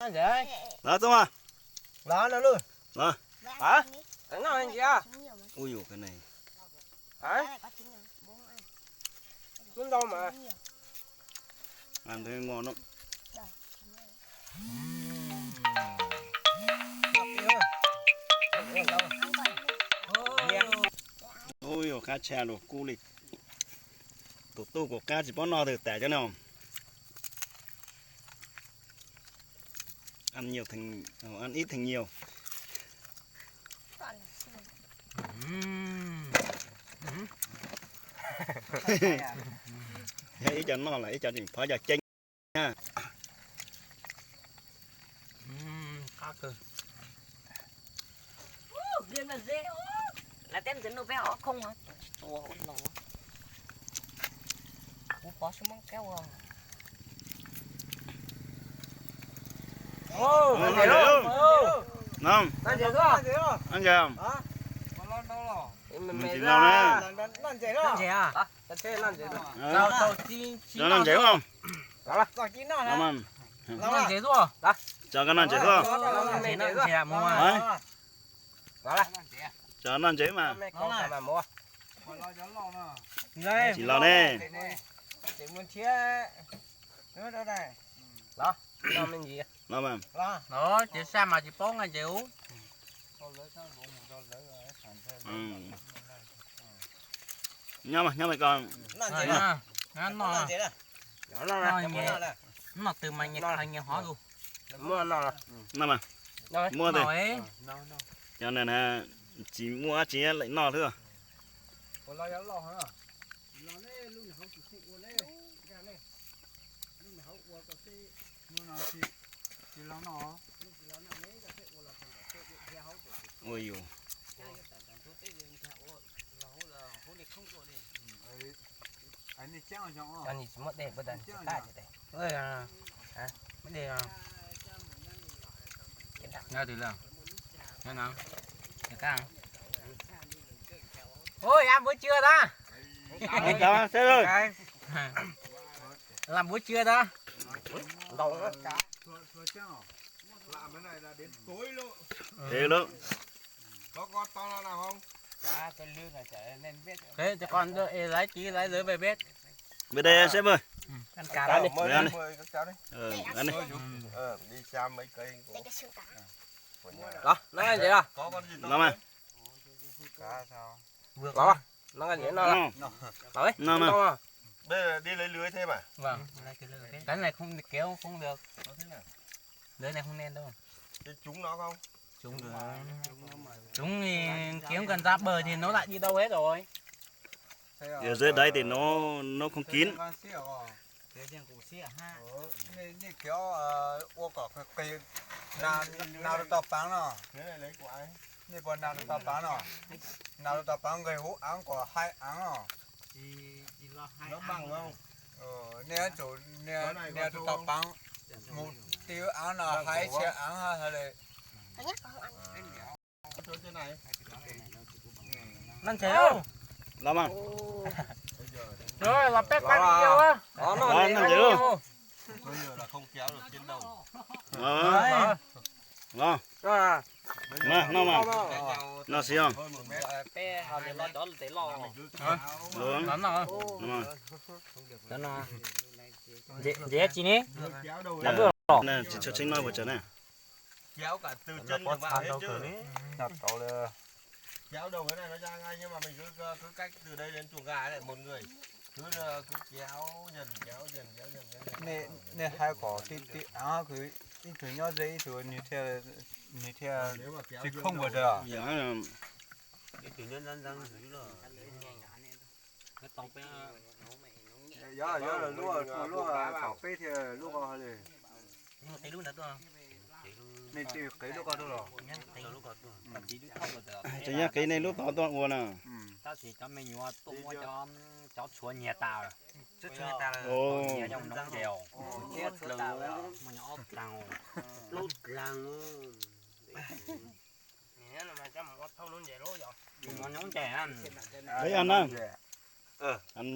Los txob mas. Los no lub. Los. Hả? Nó ăn gì à? Ui dồi cái này. Hả? Nó đâu mà. Ăn thấy ngon lắm. Ui dồi, qab tshaj luag kub li. Tus tub kuv qab tsis paub noj twg tas cov no. Ăn nhiều thành, ăn ít thành nhiều. Ib co noj lawm ib co tseem phov cov ceeb na. Qab kawg. Lawv teb ntxwv nuj peb ob khooj hov. Tua ua laus. Kuv pov sub mob kab ua. Noj ntses, noj ntses. Noj ntses, noj ntses. Tso koj noj ntses xwb. Tso noj ntses mas. Tsis los ne. Los mas. Ces sab mas tsis paub nqa ntses ub. Nyob mas, nyob mas koj. Noj twg mas nyias khaws nyias hov tus. Noj mas. Muaj twg. Cov no na, tsis muaj dab tsi lawm noj xwb. Ua yus. Ôi, ăn buổi trưa ta. Ăn buổi trưa ta. Thế luôn. Thế cho con đưa, ê, lái tí, lái dứa về bếp. Về đây sếp ơi. Ăn cá đi. Ăn đi. Ờ, ăn đi. Đó, nó ăn gì đó? Nó mà. Có không? Nó ăn gì nó? Nó mà. Bây giờ đi lấy lưới thêm à? Vâng. Cái này không kéo không được. Lưới này không nên đâu. Thế chúng nó không? Chúng thì, chúng thì kiếm gần giáp bờ thì nó lại đi đâu hết rồi. Ở dưới đấy thì nó nó không kín. Nej, nej khiav ua kom qis, nas rau tau paav no. Nej puas nas rau tau paav no? Nas rau tau paav nqis huv aav kom hais aav no. Nej tsum nas rau tau paav, mus ti aav no hais tsis aav hais li. Noj ntses. Los mas. Rồi, los peb quay video á. Noj ntses. Los. Noj mas. Noj xwb. Ntses tsis no puas tsawg na? Kéo cả từ chân đường vào hết chứ. Kéo đầu cái này nó ra ngay nhưng mà mình cứ cứ cách từ đây đến chuồng gà này một người. Cứ cứ kéo dần kéo dần kéo dần kéo dần. Nej hais kom ti ti aav khwv, ib tug nyob ze ib tug nws thiaj, nws thiaj tsis khooj ua dab. Ib tug nyob nrab nrab xwb los. Yog, yog lawv luaj, luaj tom peb thiaj luaj ko li. Nej tsis qiv lub ko tuaj los? Tsis yog qiv nej lub tod tuaj ua na. Tab sis cov me nyuam tuaj muab cov tshuav nyiag tas. Nyiag cov noob ntses, muaj nyob ob dlaag, lub dlaag. Noob ntses na. Ê, ăn na. Ăn.